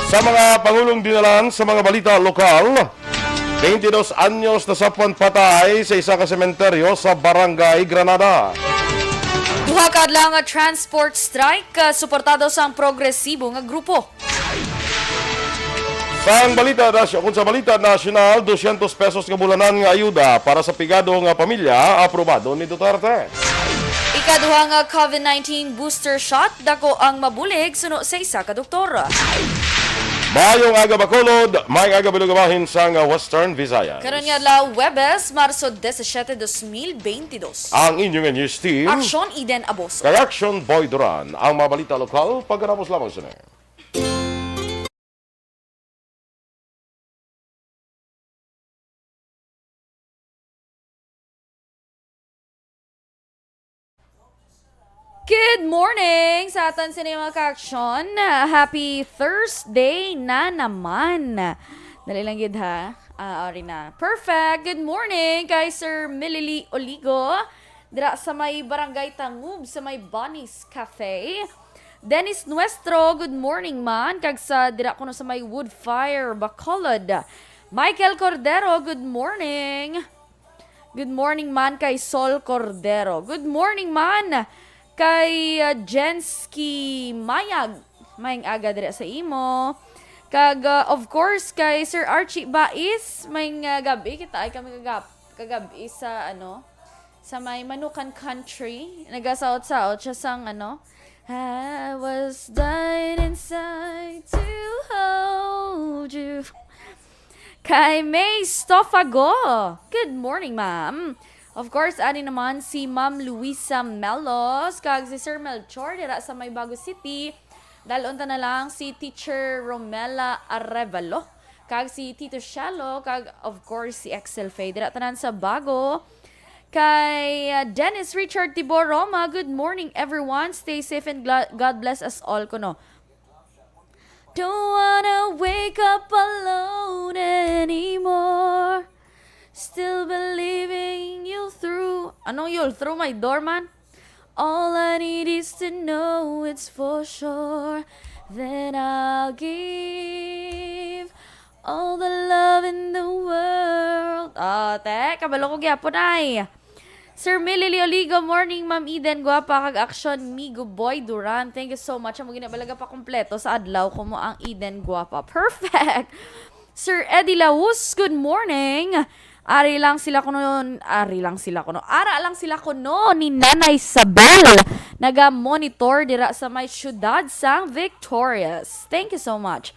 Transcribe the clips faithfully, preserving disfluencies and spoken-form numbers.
Sa mga pangulong dinalan sa mga balita lokal, twenty-dos anyos nasapan patay sa isa ka sementeryo sa Barangay Granada. Duha ka adlaw nga transport strike, ah, suportado sang progresibo nga grupo. Sang balita nas-, kung sa balita nasyonal, dosyentos pesos nga bulanan nga ayuda para sa pigado nga pamilya aprobado ni Duterte. Ikaduha nga COVID nineteen booster shot, dako ang mabulig suno sa isa ka doktor. Maayong aga, Bacolod, maayong aga, Bilog, bahin sang Western Visayas. Karon nga adlaw, Huwebes, Marso disisiete, dos mil beintidos. Ang inyong news team, Aksyon, Eden Aboso. Kay Action Boy Duran, ang mga balita lokal, pagkatapos lamang sini. Good morning sa aton sini, mga ka-aksyon. Happy Thursday na naman. Dali lang gid, ha. Ah, ori na. Perfect. Good morning kay Sir Milili Oligo, dira sa may Barangay Tangub, sa may Bonnie's Cafe. Dennis Nuestro, good morning man. Kag sa dira kuno sa may Wood Fire, Bacolod. Michael Cordero, good morning. Good morning man kay Sol Cordero. Good morning man kay, uh, Jensky Mayag. Maayong aga dira sa imo. Kag, uh, of course, kay Sir Archie Bais, maayong, uh, gabi. Kita ay kami kagab kagabi sa, ano, sa may Manukan Country. Nagasaot-saot siya sang, ano, I was dying inside to hold you. Kay May Stofago. Good morning, ma'am. Of course, ani naman si Ma'am Luisa Melos kag si Sir Melchor dira sa may Bago City. Dalon ta na lang si Teacher Romela Arevalo kag si Tito Shalo kag, of course, si Excel Faye. Dira tanan sa Bago. Kay, uh, Dennis Richard Tibor Roma, good morning, everyone. Stay safe and gla- God bless us all, kuno. Don't wanna wake up alone anymore. Still believing you'll through. Anong you'll through my door, man? All I need is to know it's for sure. Then I'll give all the love in the world. Ah, te, kabalo ko gyapon ay. Sir Millie Leoligo, morning, Ma'am Eden, guwapa, kag aksyon, Migo Boy Duran. Thank you so much. Amo gina balaga pa kompleto sa adlaw ko mo ang Eden, guwapa. Perfect! Sir Eddie Laus, good morning. Ari lang sila kuno, ari lang sila kuno. Ara lang sila kuno ni Nanay Sabel. Naga-monitor dira sa may siyudad sang Victorias. Thank you so much.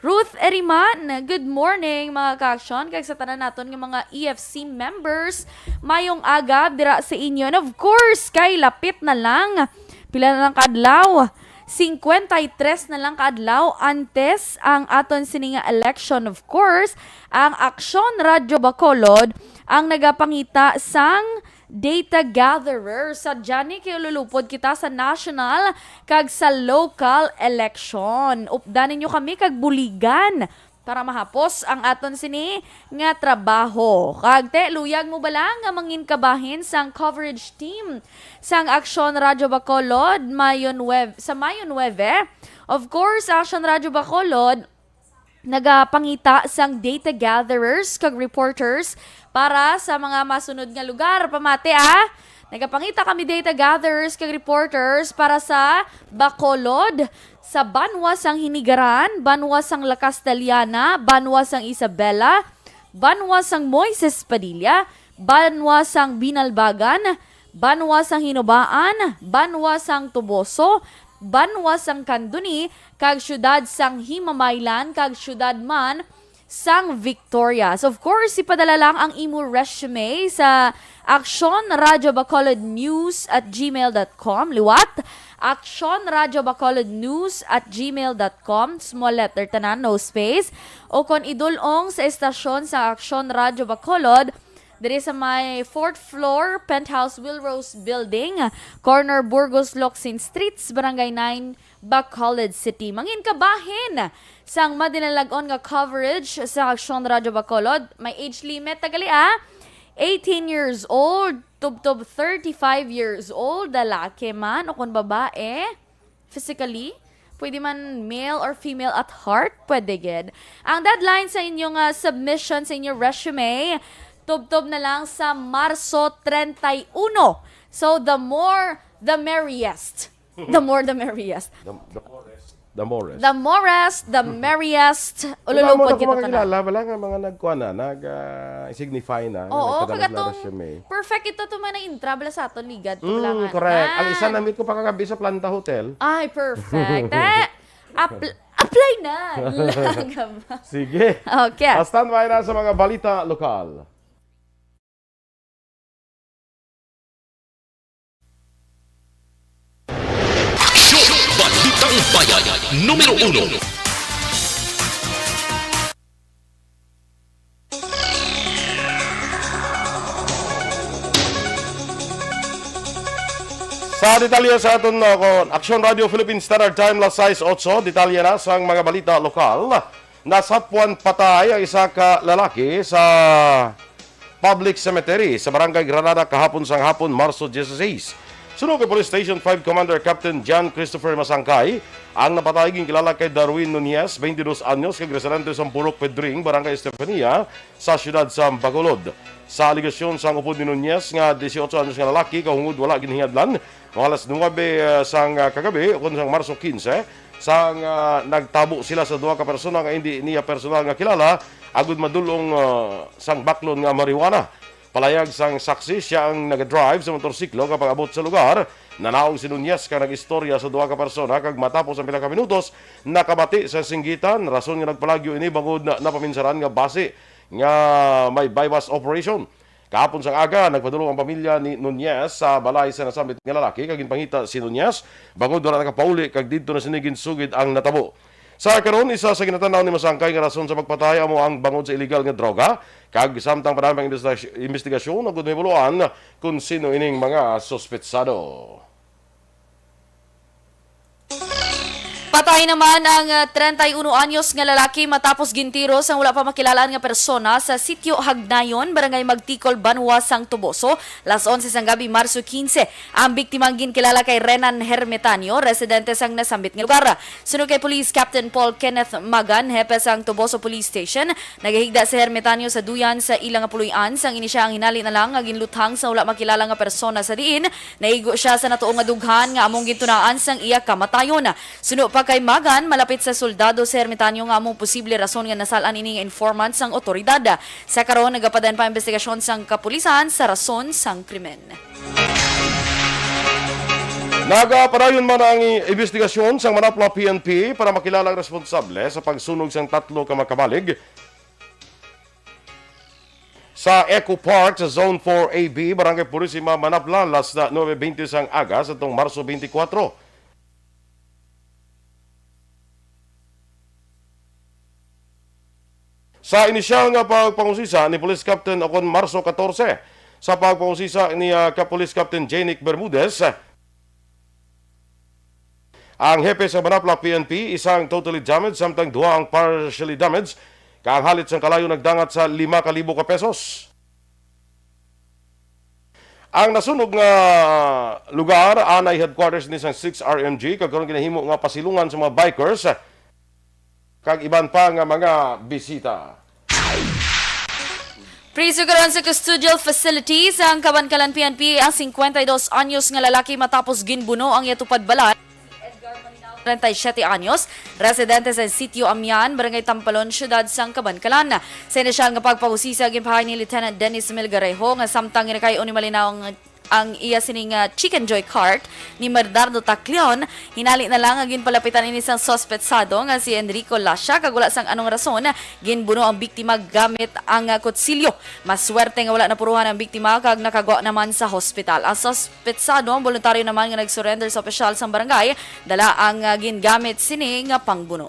Ruth Eriman, good morning, mga ka-aksyon, kag sa tanan naton nga mga E F C members. Mayong aga dira sa inyo. And of course, kay lapit na lang. Pila na lang ka adlaw? Singkwenta y tres na lang ka adlaw antes ang aton sini nga election. Of course, ang Aksyon Radyo Bacolod ang nagapangita sang data gatherer. Sa dyan ni kay ululupod kita sa national kag sa local election. Updan ninyo kami kag buligan para mahapos ang aton sini nga trabaho. Kag te, luyag mo bala nga mangin kabahin sang coverage team sang Aksyon Radyo Bacolod mayon nuebe, sa Mayo nuebe? Of course, Aksyon Radyo Bacolod nagapangita sang data gatherers kag reporters para sa mga masunod nga lugar. Pamati, ah! Nagapangita kami data gatherers kag reporters para sa Bacolod, sa banwa sang Hinigaran, banwa sang La Castellana, banwa sang Isabela, banwa sang Moises Padilla, banwa sang Binalbagan, banwa sang Hinobaan, banwa sang Toboso, banwa sang Candoni, kag siyudad sang Himamaylan, kag siyudad man sang Victorias. Of course, ipadala lang ang imo resume sa aksyon radyo bacolod news at gmail dot com. Liwat, aksyon radyo bacolod news at gmail dot com, small letter tanan, no space. O kon idul-ong sa estasyon sa Aksyon Radyo Bacolod, diri sa may fourth floor, penthouse, Wilrose Building, corner Burgos, Locsin Streets, Barangay nine, Bacolod City. Mangin kabahin sang madinalag-on nga coverage sa Aksyon Radyo Bacolod. May age limit ta gali, ah. Eighteen years old, tubtob thirty-five years old, lalaki man o kon babae, physically, Pwede man male or female at heart, pwede gid. Ang deadline sa inyong, ah, submission sa inyong resume, tubtob na lang sa Marso treinta y uno. So, the more, the merriest. The more, the merriest. The, the morest. The morest. The morest, the merriest. Ululupod kita tanan. Wala mo na ko makakilala, wala nga mga nagkuha na, nag, ah, signify na, nga Oo, nagpadala kagatong sila resume. Perfect ito, ito man ang intra, bala sa aton, ligad, ito Mm, lang, correct. Ang isa ah. Na-meet ko pa kagabi sa Planta Hotel. Ay, perfect. Eh, apl-, apply na. Lang ba? Sige. Okay. Ah, standby na sa mga balita lokal. Aksyon! Balitang Bayan, numero uno. Sa detalye sa aton, no, kon Aksyon Radio Philippine Standard Time, las sais otso, detalye na sang mga balita lokal. Nasapwan patay ang isa ka lalaki sa public cemetery sa Barangay Granada kahapon sang hapon, Marso dieciséis. Suno kay Police Station five Commander Captain John Christopher Masangkay, ang napatay ginkilala kay Darwin Nunez, twenty-dos anyos, kag residente sa Purok Pedring, Barangay Estefania, sa siyudad sa Bacolod. Sa alegasyon sang upod ni Nunez nga dieciocho anyos nga lalaki, kahungod wala ginhingadlan, mga alas nuebe, ah, sang, ah, kagabi, ukon sang Marso quince, sang, ah, nagtabo sila sa duha ka persona nga indi niya personal nga kilala, agud madul-ong, ah, sang baklon nga marijuana. Palayag sang saksi, siya ang nagadrive sa motorsiklo. Kapag abot sa lugar, nanaog si Nunez kag nag-istorya sa duha ka persona, kag matapos ang pila ka minutos, nakamati sa singgitan, rason nga nagpalagyo ini bangod na napaminsaran nga basi nga may buy-bust operation. Kahapon sang aga, nagpadulong ang pamilya ni Nunez sa balay sa nasambit nga lalaki kag ginpangita si Nunez bangod wala nakapauli kag didto na sini ginsugid ang natabo. Sa karon, isa sa ginatan-aw ni Masangkay nga rason sa pagpatay amo ang bangod sa iligal nga droga, kag samtang padami ang imbestigas-, imbestigasyon agud mahibaluan kon sino ining mga suspetsado. Patay naman ang, ah, treinta y uno anyos nga lalaki matapos gintiro sang wala pa makilalaan nga persona sa Sitio Hagnayon, Barangay Magtikol, Banwa sang Toboso, las onse sang gabi, Marso quince. Ang biktima ang ginkilala kay Renan Hermetanio, residente sang nasambit nga lugar. Suno kay Police Captain Paul Kenneth Magan, hepe sang Toboso Police Station, nagahigda si Hermetanio sa duyan sa ila nga puloy-an, sang ini siya ang hinali na lang nga ginluthang sa wala makilala nga persona, sa diin naigo siya sa natuo nga dughan nga among gintunaan sang iya kamatayon. Suno pa kay Magan, malapit sa soldado si Hermetanio nga among posible rason nga nasal-an ini nga informant sang otoridad. Sa karon, nagapadayon pa ang investigasyon sang kapulisan sa rason sang krimen. Nagapadayon man ang i-, imbestigasyon sang Manapla P N P para makilala ang responsable sa pagsunog sang tatlo ka makabalig sa Eco Park sa Zone four A B, Barangay Purisima, Manapla, las nuebe bente sang aga sa tong Marso twenty-four. Sa inisyal nga pagpangusisa ni Police Captain, ukon Marso catorce, sa pagpangusisa ni, ah, ka Police Captain Janic Bermudez, ang hepe sa Manapla P N P, isa ang totally damaged, samtang duha ang partially damaged, kag ang halit sang kalayo nagdangat sa lima ka libo ka pesos. Ang nasunog nga lugar anay headquarters ni sang six R M G, kag karon ginahimo nga pasilungan sa mga bikers kag iban pa nga mga bisita. Priso karon sa custodial facility sang Kabankalan P N P ang singkwenta y dos anyos nga lalaki matapos ginbuno ang iya tupad balay. Treinta y siete anyos, residente sa Sitio Amian, Barangay Tampalon, Siyudad sang Kabankalan. Sa inisyal nga pagpangusisa, ginpahay ni Lieutenant Dennis Melgarejo nga samtang ginakay-o ni malinaw ang, ang iya sining, ah, Chicken Joy cart ni Bernardo Tacleon, hinali na lang nga ginpalapitan ini sang suspetsado nga si Enrico Lasha, kag wala sang anong rason ginbuno ang biktima gamit ang, ah, kutsilyo. Maswerte nga wala napuruhan ang biktima kag nakagwa naman sa hospital. Ang sus-, Petsado ang boluntaryo naman nga nag-surrender sa opisyal sang barangay, dala ang, ah, gingamit sini nga pangbuno.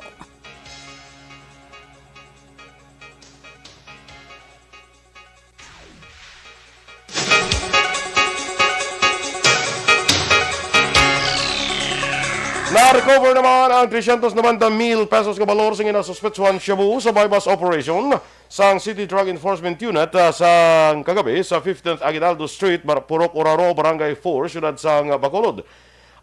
Na-recover naman ang trescientos noventa mil pesos nga balor sa ginasuspetsuhan shabu sa buy-bust operation sang City Drug Enforcement Unit, ah, sang kagabi sa fifteenth Aguinaldo Street, Bar-, Purok Oraro, Barangay four, siyudad sang Bacolod.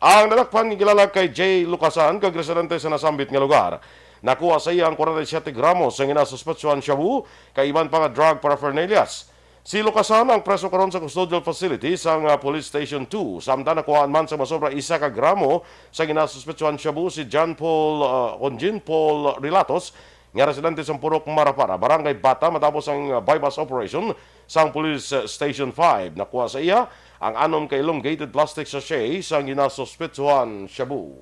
Ang nadakpan ginilala kay Jay Lucasan, kag residente sa nasambit nga lugar. Nakuha sa iya ang forty-seven gramo sang ginasuspetsuhan shabu kag iban pa nga drug paraphernalias. Si Lucasan ang preso karon sa custodial facility sang, ah, Police Station two, samtang nakuhaan man sa masobra isa ka gramo sa ginasuspetsuhan shabu si John Paul, ah, kon Jean Paul Relatos, nga residente sa Purok Marapara, Barangay Bata, matapos ang, ah, buy-bust operation sang Police, ah, Station five. Nakuha sa iya ang anom ka elongated plastic sachet sang ginasuspetsuhan shabu.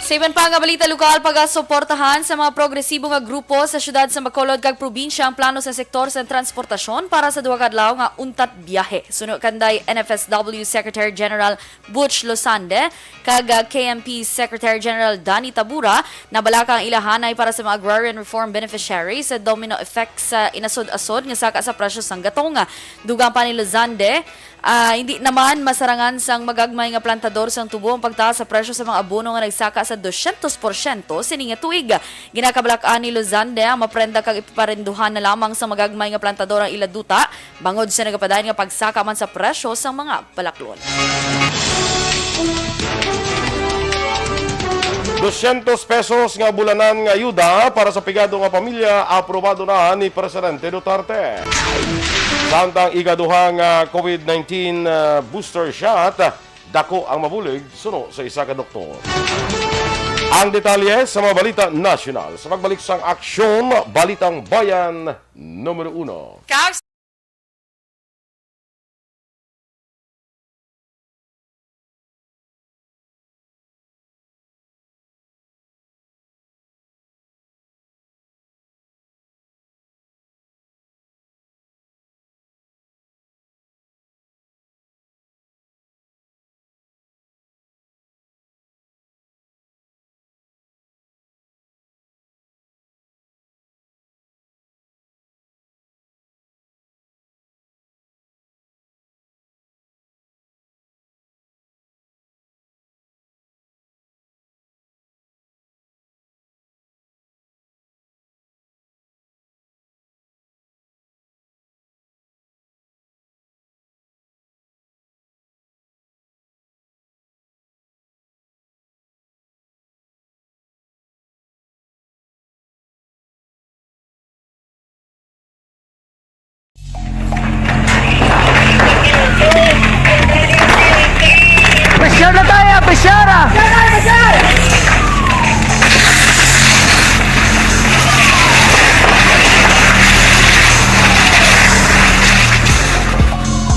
Sa iban pa nga balita lokal, pagasuportahan sa mga progresibo nga grupo sa siyudad sa Bacolod kag probinsya ang plano sa sektor sa transportasyon para sa duha ka adlaw nga untat biyahe. Suno kanday N F S W Secretary General Butch Losande kag, ah, K M P Secretary General Danny Tabura, nabalaka ang ilahanay para sa mga agrarian reform beneficiaries sa domino effect sa inasod-asod nga saka sa presyo sang gatong. Dugang pa ni Losande, ah, hindi naman masarangan sang magagmay nga plantador sang tubo ang pagtaas sa presyo sa mga abono nga nagsaka sa dosyentos porsyento sini nga tuig. Ginakabalak-an ni Losande ang maprenda kag ipaparendohan na lamang sa magagmay nga plantador ang ila duta, bangod sa nagapadayon nga pagsaka man sa presyo sang mga balaklon. Dosyentos pesos nga bulanan nga ayuda para sa pigado nga pamilya aprobado na ni Presidente Duterte. Samtang ikaduha nga COVID nineteen, ah, booster shot, dako ang mabulig suno sa isa ka doktor. Ang detalye sa mga balita nasyonal sa pagbalik sang Aksyon Balitang Bayan numero uno. Kag Presyar na tayo, presyar, ah!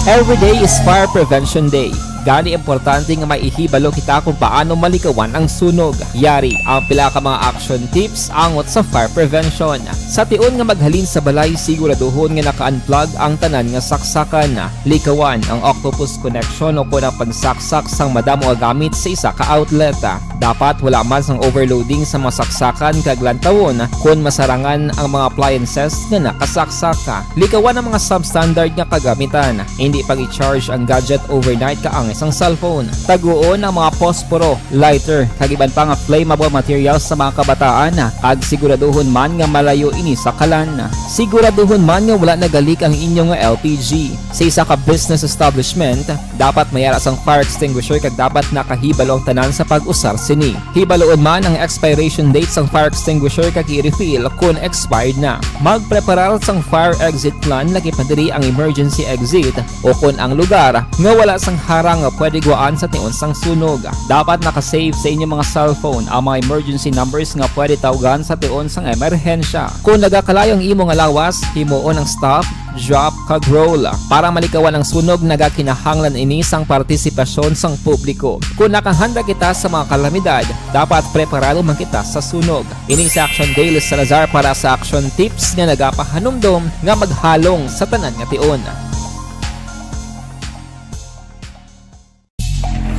Every day is Fire Prevention Day. Gani, importante nga may ihibalo kita kung paano malikawan ang sunog. Yari ang pila ka mga action tips angot sa fire prevention. Sa tion nga maghalin sa balay, siguraduhon nga naka-unplug ang tanan nga saksakan. Likawan ang octopus connection o kon ang pagsaksak sang madamo nga gamit sa isa ka outlet. Dapat wala man sang overloading sa mga saksakan kag lantawon kon masarangan ang mga appliances nga nakasaksak. Likawan ang mga substandard nga kagamitan. Indi pag-i-charge ang gadget overnight kaangay sang cellphone. Taguon ang mga posporo, lighter, kag iban pa nga flammable materials sa mga kabataan, kag siguraduhon man nga malayo ini sa kalan. Siguraduhon man nga wala nagalik ang inyo nga L P G. Sa isa ka business establishment, dapat may ara sang fire extinguisher kag dapat nakahibalo ang tanan sa pag-usar sini. Hibaluon man ang expiration date sang fire extinguisher kag i-refill kon expired na. Magpreparar sang fire exit plan, lakip na diri ang emergency exit o kon ang lugar nga wala sang harang nga pwede guwaan sa tion sang sunog. Dapat naka-save sa inyo mga cellphone ang mga emergency numbers nga pwede tawgan sa tion sang emerhensya. Kon nagakalayo ang imo nga lawas, himuon ang stop, drop, kag roll. Para malikawan ang sunog, nagakinahanglan ini sang partisipasyon sang publiko. Kon nakahanda kita sa mga kalamidad, dapat preparado man kita sa sunog. Ini si Action Daily Salazar para sa Action Tips nga nagapahanumdom nga maghalong sa tanan nga tion.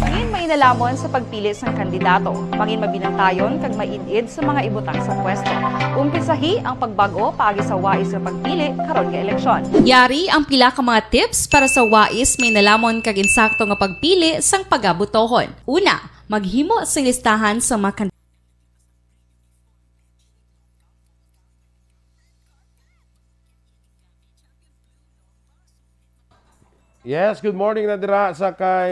Mangin mainalomon sa pagpili sang kandidato. Mangin mabinantayon kag maid-id sa mga ibutang sa pwesto. Umpisahi ang pagbag-o paagi sa wais nga pagpili karon nga eleksyon. Yari ang pila ka mga tips para sa wais, mainalomon kag insakto nga pagpili sang pagabutohon. Una, maghimo sing listahan sa mga kan- Yes, good morning na dira sa kay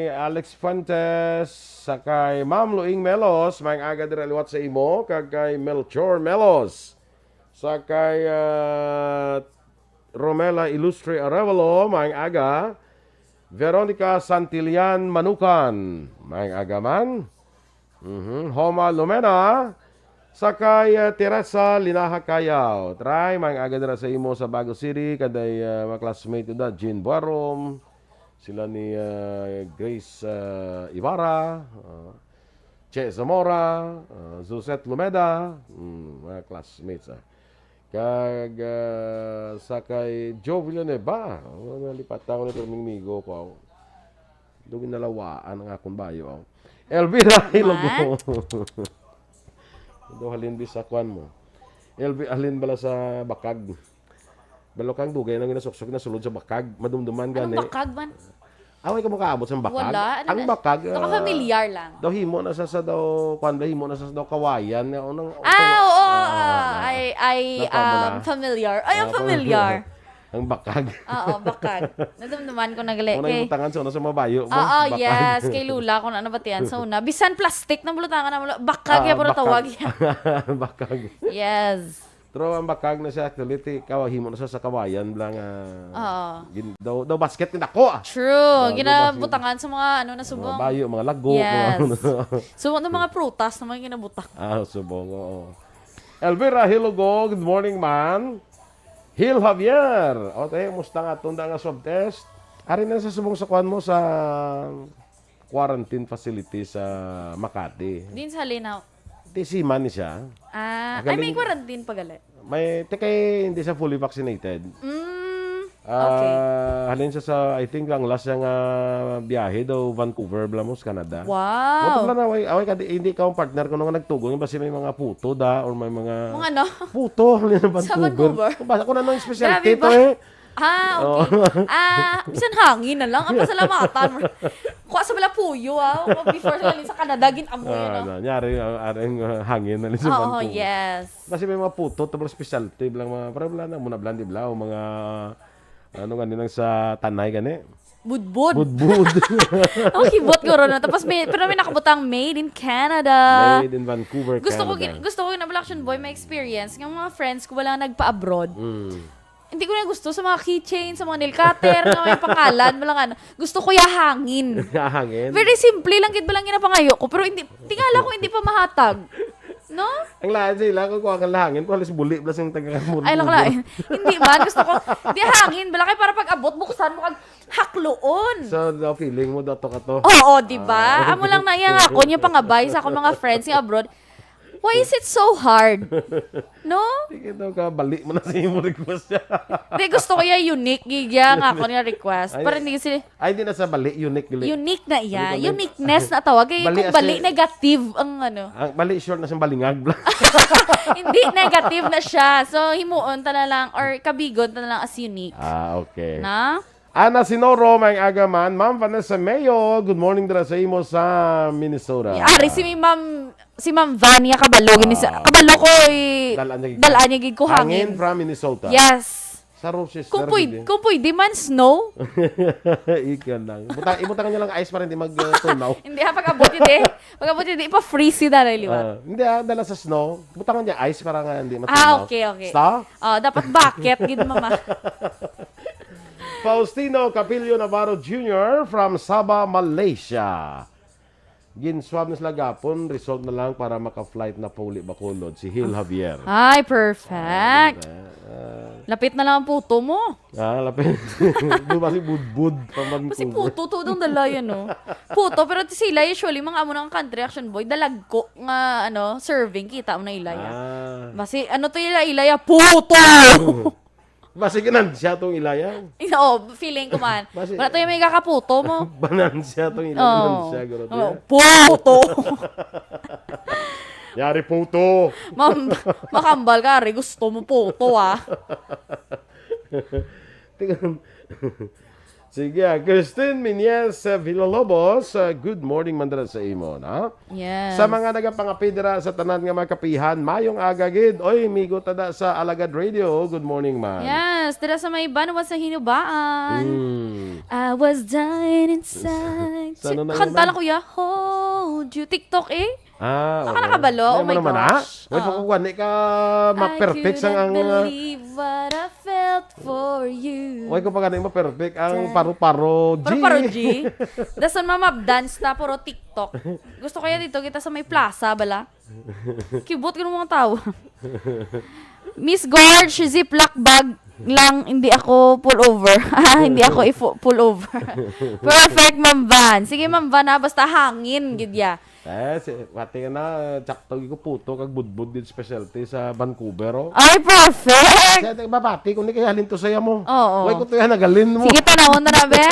Alex Fuentes, sa kay Ma'am Luing Melos, maayong aga dira liwat sa imo, kag kay Melchor Melos, sa kay, ah, Romela Ilustre Arevalo, maayong aga. Veronica Santillan Manukan, maayong aga man. Mhm. Homa Lumena, sa kay, ah, Teresa Linaha Cayaw. Try, maayong aga dira sa imo sa Bago City, kag kay, ah, mga classmate da, Jean Buarom, sila ni, ah, Grace, ah, Ibarra, ah, Che Zamora, ah, Suzette Lumeda, mm, mga classmates, ah. Kag, ah, sa kay Joe Villanueva, oh, nalipatan ko ni pirming migo ko. Daw ginalawaan ang akon bayo, oh. Elvira Hilogo. Daw halin di sa kwan mo. Elvi, halin bala sa bakag. Balukang dugay nang ginasuksok na sulod sa bakag. Madumduman gani. Anong bakag man? Away ka makaabot sa bakag? Wala. Ano Ang na- bakag, ah, Nakafamilyar lang. Daw himo na sa, sa daw, kwan, daw himo na sa, sa daw kawayan. Nga, unang, Ah, oo. ah, ah, I, I, Napa mo na? um, familiar. Ay, ang Ah, familiar. Ang bakag. Oo, bakag. Nadumduman ko na gali. Unang Kay, butangan sa una sa mabayo mo. Oo, Bakag. yes. Kay Lula ko na nabatian sa una. Bisan plastic na bulutangan na mula. Bakag Ah, ya, pero bakag. tawag ya. Bakag. Yes. Pero ang bakag na siya, actually, ti, kawa-, himo na siya sa kawayan lang, ah, Oo. gin-, daw, daw basket ni dako, ah. True. Daw, daw Ginabutangan sa mga, ano, na Mga subong. bayo, mga lago, mga Yes. ano. Subong ng mga prutas na mga ginabutang. Ah, subong, oo. Elvira Hilogo, good morning, man. Hil Javier. O, tayo, musta nga tunda nga swab test? Ari na sa subong sa kwan mo sa quarantine facility sa Makati. Din sa Linaw. Di seaman ni siya. Ah, Ang ay, may galing. quarantine pa gali. May, te kay hindi siya fully vaccinated. Mm, Ah, okay. Halin siya sa, I think, ang last niya nga biyahe daw, Vancouver, bala mo, sa Canada. Wow. Mo to bala na, away, away ka, di, hindi ka ang partner ko nung nagtugon, basi may mga puto da, or may mga Mga ano? puto, halin sa Sa Vancouver. Vancouver. Basta kung anong specialty Grabe to ba? eh. Ah, okay. Oo. Ah, bisan hangin na lang. Ang pasalamatan mo. Kuha sa bala puyo, ah. Kung before sila sa Canada, ginamoy, Ah, no? na, nyari, ah, aring, ah, hangin na rin sa Oo, Vancouver. yes. Kasi may mga puto, to, bro, specialty, bilang mga, para bala na, muna bala, di bala, o mga, ano nga, nilang sa tanay, gani? Budbud. Budbud. Ang kibot ko ron. Tapos may, pero may nakabutang made in Canada. Made in Vancouver, Gusto ko, Canada. gin- gusto ko yung Ablaction Boy, may experience. Yung mga friends ko, wala nagpa-abroad. Mm. Hindi ko na gusto sa mga keychain, sa mga nail cutter, na may pangalan, wala nga. Gusto ko ya hangin. Hangin? Very simple lang, gid ba lang ginapangayo ko. Pero hindi, tingala ko hindi pa mahatag. No? Ang lain sa ila, kung kuha kang hangin, kung halos buli, blas yung taga-Cambodia. Ay, lang, lain. Hindi man, gusto ko, di hangin, bala kay para pag-abot, buksan mo, kag hakluon. So, the feeling mo, dato ka to. Oo, di ba? Ah. Amo lang na iya nga ako, yung pangabay sa akong mga friends nga abroad. Why is it so hard? No? Sige daw ka, bali mo na sa imo request. Di, gusto ko ya unique, gigya nga ako niya request. Ay, Para hindi kasi ay, di na sa bali, unique gali. unique na iya. Bali, bali. Uniqueness na tawag. Eh, Bali kung as bali, in negative ang ano. Ang bali, short na siyang balingag. Hindi, negative na siya. So, himuon ta na lang or kabigon ta na lang as unique. Ah, okay. Na? Ana Sinoro, may aga man. Ma'am Vanessa Mayo, good morning dira sa imo sa Minnesota. Ari si Ma'am, si Ma'am Vania Kabalo, gini sa, Ah. Kabalo ko, eh, Dalaan niya gid. dalaan niya gid ko Hangin hangin. from Minnesota. Yes. Sa Rochester, Kung pwede, gid eh. kung pwede man, snow. Ikaw lang. Buta-, ibutangan niya lang ice para hindi mag, uh, tunaw. Hindi ha, pag-abot yun eh. Pag-abot yun, ipa-freeze yun na liwat. Ah, hindi ah, dala sa snow. Butangan niya ice para nga hindi matunaw. Ah, okay, okay. Basta? Oh, dapat bucket, gid, mama. Faustino Capillo Navarro Junior from Sabah, Malaysia. Gin-swab na sila gapon, result na lang para maka-flight na pauli Bacolod, si Hil Javier. Ay, perfect. Ah, Lapit na lang ang puto mo. ah, lapit. Di ba si Budbud? Paman Kasi ko. puto to dong dala yan, no? Puto, pero ti sila usually, mga amo ng country action boy, dalagko nga, ano, serving, kita mo na ilaya. Ah. Basi, ano to ila, ilaya? Puto! Basi ganansya tong ilaya. Oo, feeling ko man. Basi Wala to yung may kakaputo mo. Banansya tong ilaya. Oo. Ganansya, guro. Oo, puto! Yari puto! Mam-, makambal ka, Ari. Gusto mo puto, ah. Tingnan. Sige, ah, Christine Miñez, ah, Villalobos, ah, good morning man dira sa imo, na? Yes. Sa mga nagapangapidra sa tanan nga mga kapihan, mayong aga gid. Oy, migo ta da sa Alagad Radio. Good morning, man. Yes, dira sa may banwa sa Hinubaan. Mm. I was dying inside. Sa ano na Kanta yun, lang, man? Kuya, hold you. TikTok eh. Ah, Baka oo. Nakabalo. Ay, Oh my ano naman, ha? gosh. Wait, Oo. Ako kuwan, di ka I ma-perfect sang couldn't ang, ah, believe what I felt for you. Wait, ko pa gani ma-perfect ang Dance. Paro-paro G. Paro-paro G. Dason mamab dance ta, puro TikTok. Gusto ko yan dito, kita sa may plaza, bala. Kibot ko ng mga tao. Miss Gorge, ziplock bag lang, hindi ako pull over. Ah, hindi ako i-fu-, pull over. Perfect, Ma'am Van. Sige, Ma'am Van, ha? Basta hangin, gid ya. Eh, si, pati na, tsakto ko puto kag budbud din specialty sa Vancouver, oh. Ay, perfect! Siya, mabati, kung di kaya halin to saya mo. Oo. Why ko to yan, nagalin mo? Sige, tanawon na na, be.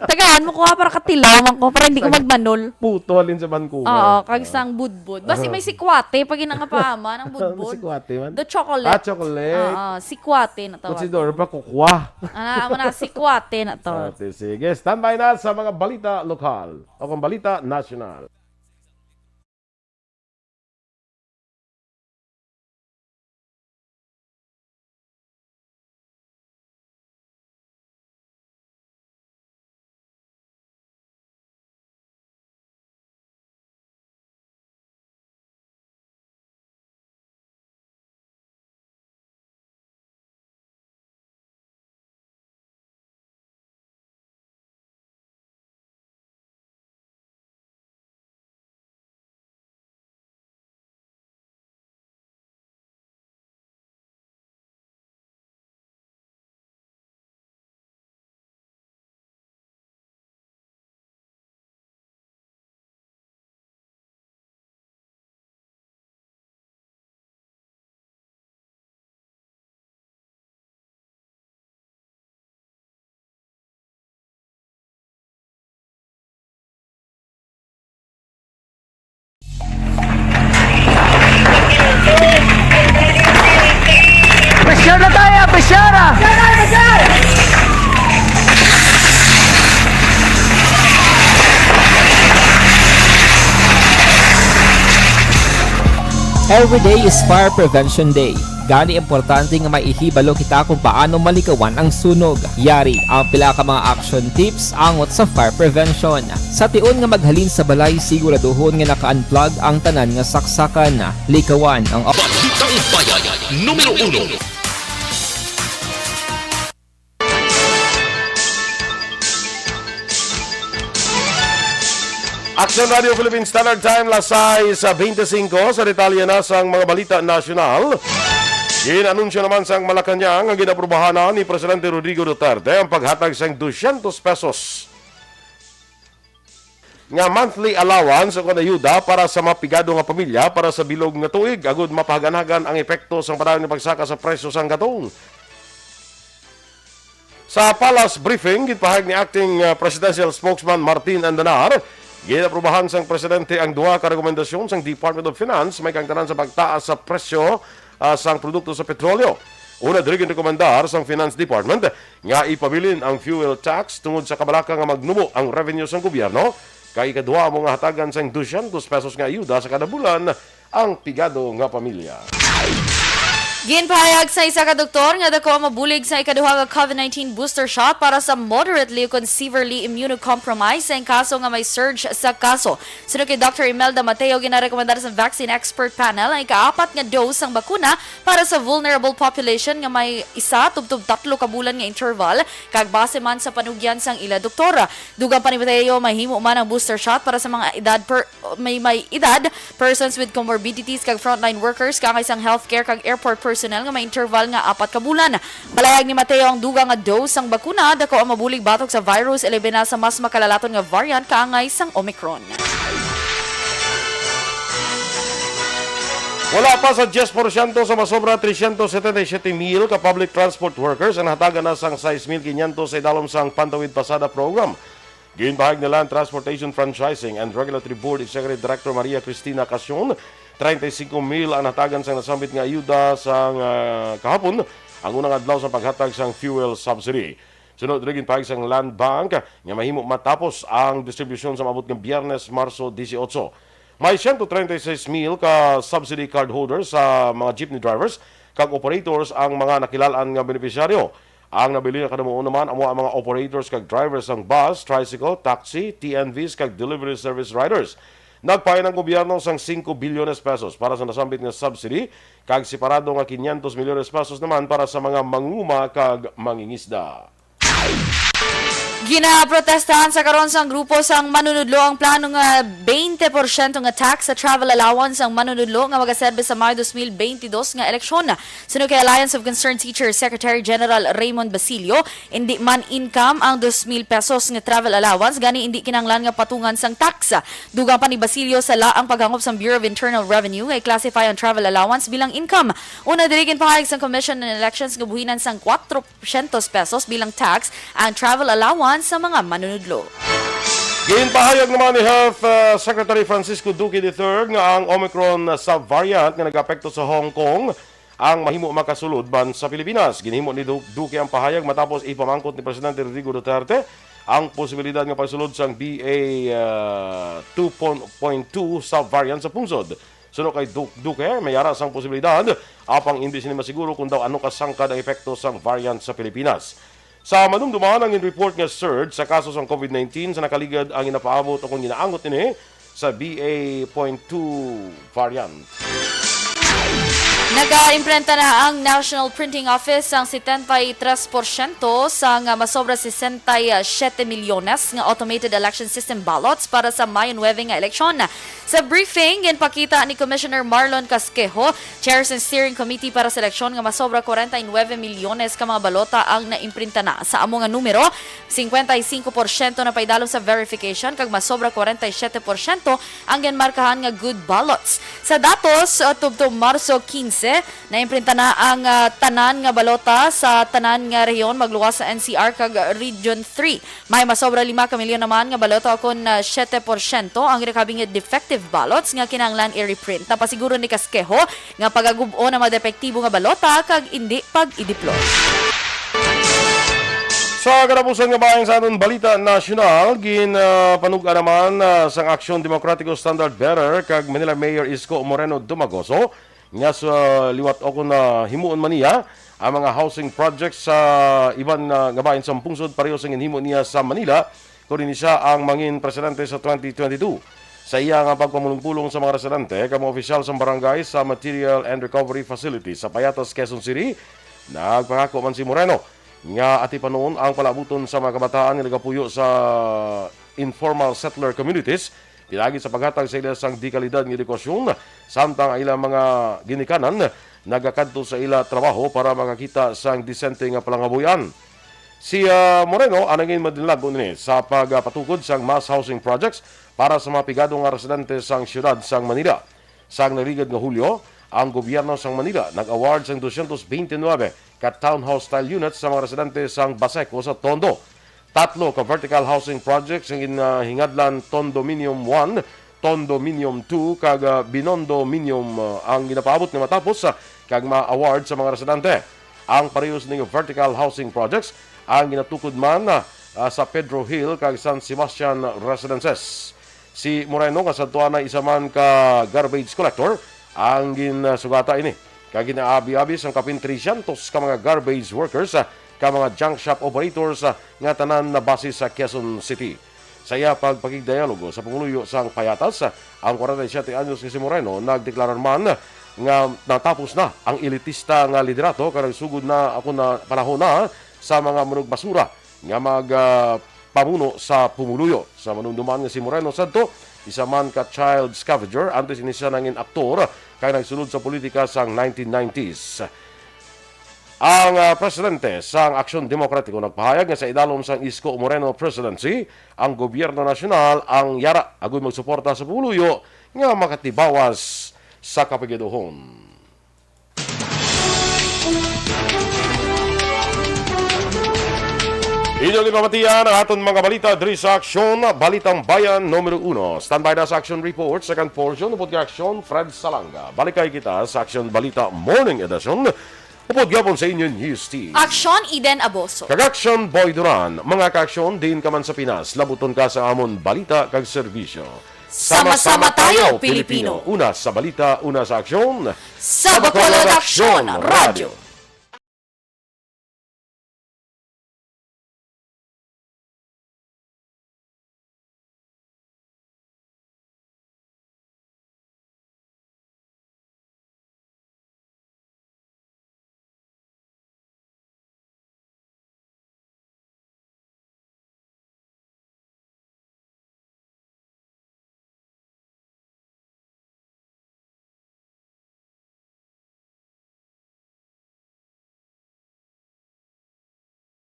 Tagaan mo ko, ha, para katilawan ko, para hindi ko Sa magmanol. Puto halin sa Vancouver. Oo, kag Oh. sang budbud. Basta may sikwate, pag ina nga paama, ng budbud. Sikwate man. The chocolate. Ah, chocolate. Oo, sikwate na tawag. Consider pa kukwa. Ana, amo na, sikwate na to. Ate, sige, standby na sa mga balita lokal o kung balita nasyonal. Pressure na tayo, pressure ah! Every day is Fire Prevention Day. Gani, importante nga may ihibalo kita kung paano malikawan ang sunog. Yari ang pila ka mga action tips angot sa fire prevention. Sa tion nga maghalin sa balay, siguraduhon nga naka-unplug ang tanan nga saksakan. Likawan ang Balitang Bayan, numero uno. Action Radio Philippine Standard Time, las sais bente singko. Sa detalye na sang mga balita nasyonal, gin-anunsyo naman sang Malacañang nga gin-aprubahan na ni Presidente Rodrigo Duterte ang paghatag sang dusyentos pesos nga monthly allowance o kon ayuda para sa mga pigado nga pamilya para sa bilog nga tuig, agud mapahaganhagan ang epekto sang padayon nga pagsaka sa presyo sang gatong. Sa Palace Briefing, ginpahayag ni Acting, uh, Presidential Spokesman Martin Andanar, ginaprubahan sang Presidente ang duha ka rekomendasyon sang Department of Finance, may kaangtanan sa pagtaas sa presyo, uh, sang produkto sa petrolyo. Una, diri ginrekomendar sang Finance Department nga ipabilin ang fuel tax tungod sa kabalaka nga magnubo ang revenue sang gobyerno, kay ikaduha amo nga hatagan sang dusyentos pesos nga ayuda sa kada bulan ang pigado nga pamilya. Ginpahayag sa isa ka doktor nga dako ang mabulig sa ikaduha nga COVID nineteen booster shot para sa moderately o kon severely immunocompromised sa kaso nga may surge sa kaso. Suno kay Doctor Imelda Mateo, ginarekomendar sa Vaccine Expert Panel ang ikaapat nga dose sang bakuna para sa vulnerable population nga may isa tubtob tatlo ka bulan nga interval, kag base man sa panugyan sang ila doktor. Dugang pa ni Mateo, mahimo man ang booster shot para sa mga edad per may, may edad, persons with comorbidities, kag frontline workers, kaangay sang healthcare kag airport personnel nga may interval nga apat ka bulan. Palayag ni Mateo, ang dugang nga dose sang bakuna dako ang mabulig batok sa virus, ilabi na sa mas makalalaton nga variant kaangay sang Omicron. Wala pa sa diyes porsyento sa masobra trescientos setenta y siete mil ka public transport workers ang nahatagan na sang sais mil quinientos sa idalom sang Pantawid Pasada program. Ginpahayag ni Land Transportation Franchising and Regulatory Board Executive Director Maria Cristina Casion, treinta y cinco mil ang nahatagan sang nasambit nga ayuda sang, ah, kahapon, ang unang adlaw sang paghatag sang fuel subsidy. Sunod, diri ginpahayag sang Land Bank nga mahimo matapos ang distribusyon sa maabot nga Biyernes, Marso dieciocho. May siyento treinta y seis mil ka subsidy card holders sa mga jeepney drivers kag operators ang mga nakilalan nga benepisyaryo. Ang nabilin nga kadamuon naman amo ang mga operators kag drivers sang bus, tricycle, taxi, T N Vs kag delivery service riders. Nagpain ang gobyerno sang singko bilyones pesos para sa nasambit nga subsidy kag separado nga quinientos milyones pesos naman para sa mga manguma kag mangingisda. Ginaprotestahan sa karon sang grupo sang manunudlo ang plano nga twenty porsyento nga tax sa travel allowance sang manunudlo nga magaserbe sa Mayo twenty twenty-two nga eleksyon. Suno kay Alliance of Concerned Teachers Secretary General Raymond Basilio, indi man income ang dos mil pesos nga travel allowance, gani indi kinahanglan nga patungan sang tax. Dugang pa ni Basilio, sala ang paghangop sang Bureau of Internal Revenue nga i-classify ang travel allowance bilang income. Una diri, ginpahayag sang Commission on Elections nga buhinan sang kwatro syentos pesos bilang tax ang travel allowance sa mga manunudlo. Ginpahayag naman ni Health uh, Secretary Francisco Duque the third nga ang Omicron subvariant nga nag-apekto sa Hong Kong ang mahimo makasulod man sa Pilipinas. Ginhimo ni Du- Duque ang pahayag matapos ipamangkot ni Presidente Rodrigo Duterte ang posibilidad nga pagsulod sang B A uh, two point two subvariant sa pungsod. Suno kay Du- Duque, may ara sang posibilidad, apang indi sini masiguro kung daw ano kasangkad ang epekto sang variant sa Pilipinas. Sa madumduman ang report nga surge sa kaso sang COVID nineteen sa nakaligad ang ginapaabot o kung ginaangot ini sa B A point two variant. Nagaimprinta na ang National Printing Office sang setenta y tres porsyento sang masobra sesenta y siete milyones nga automated election system ballots para sa Mayo nuebe nga eleksyon. Sa briefing, ginpakita ni Commissioner Marlon Casquejo, Chair sa Steering Committee para sa Eleksyon, nga masobra kwarenta y nuebe milyones ka mga balota ang naimprinta na. Sa amo nga numero, singkwenta y singko porsyento na paidalom sa verification kag masobra kwarenta y siyete porsyento ang ginmarkahan nga good ballots. Sa datos, uh, tubtob Marso quince, naimprinta na ang, uh, tanan nga balota sa tanan nga rehiyon magluwas sa N C R kag Region three. May masobra lima ka milyon naman nga balota, kon, uh, siyete porsyento ang ginakabing defective ballots nga kinahanglan i-reprint. Napasiguro ni Casquejo nga pagagub-on ang mga depektibo nga balota kag indi pag-i-deploy. Sa katapusan nga bahin sa aton balita nasyonal, gin, ah, panug-an naman, ah, sang Aksyon Demokratiko standard bearer kag Manila Mayor Isko Moreno Dumagoso nga sa liwat o kon, ah, himuon man niya ang mga housing projects sa iban, ah, nga bahin sa pungsod pareho sa ginhimo niya sa Manila, kundi ni siya ang mangin presidente sa twenty twenty-two. Sa iya nga pagpamulong-pulong sa mga residente kag mga opisyal sa barangay sa Material and Recovery Facility sa Payatas, Quezon City, nagpangako man si Moreno nga atipanon ang palabuton sa mga kabataan nga nagapuyo sa informal settler communities pinaagi sa paghatag sa ila sang dekalidad nga edukasyon, samtang ang ilang mga ginikanan nagakadto sa ila trabaho para makakita sang disente nga palangabuhian. Si, ah, Moreno anangin madinlag ini sa pagpatukod sang mass housing projects para sa mga pigado nga residente sang siyudad sang Manila. Sang naligad nga Hulyo, ang gobyerno sang Manila nag-award sang dosyentos bente nuebe ka townhouse-style units sa mga residente sang Baseco sa Tondo. Tatlo ka vertical housing projects ang gin-, ah, hingadlan Tondominium one, Tondominium two, kag, ah, Binondominium, ah, ang ginapaabot nga matapos, ah, kag ma-award sa mga residente. Ang parehos ning vertical housing projects ang ginatukod man, ah, sa Pedro Hill kag San Sebastian Residences. Si Moreno, nga sadto anay isa man ka garbage collector, ang ginsugata ini, kag ginaabi-abi sang kapin tresyentos ka mga garbage workers, ah, ka mga junk shop operators, ah, nga tanan nabase sa Quezon City. Sa iya pagpakigdialogo sa pumuluyo sang Payatas, ah, ang kwarenta y siyete anyos nga si Moreno nagdeklarar man nga natapos na ang elitista nga liderato kag nagsugod na ako na panahon na sa mga manugbasura nga mag, ah, pamuno sa pumuluyo. Sa manumduman nga si Moreno sadto, isa man ka child scavenger, antes ini siya nangin aktor kag nagsulod sa politika sang nineteen nineties. Ang, ah, presidente sang Aksyon Demokratiko nagpahayag nga sa idalom sang Isko Moreno presidency, ang gobyerno nasyonal ang yara agud magsuporta sa pumuluyo nga makatibawas sa kapigaduhon. Inyo ginpamatian ang aton mga balita diri sa Aksyon, Balitang Bayan numero uno. Standby na sa Aksyon Report, second portion, upod kay Aksyon Fred Salanga. Balikay kita sa Aksyon Balita Morning Edition. Upod gihapon sa inyo, News Team. Aksyon, Eden Aboso. Kag Aksyon, Boy Duran. Mga kaaksyon, diin ka man sa Pinas, labuton ka sa amon balita kag serbisyo. Sama-sama tayo, Pilipino. Una sa balita, una sa aksyon. Sa Bacolod Aksyon Radyo.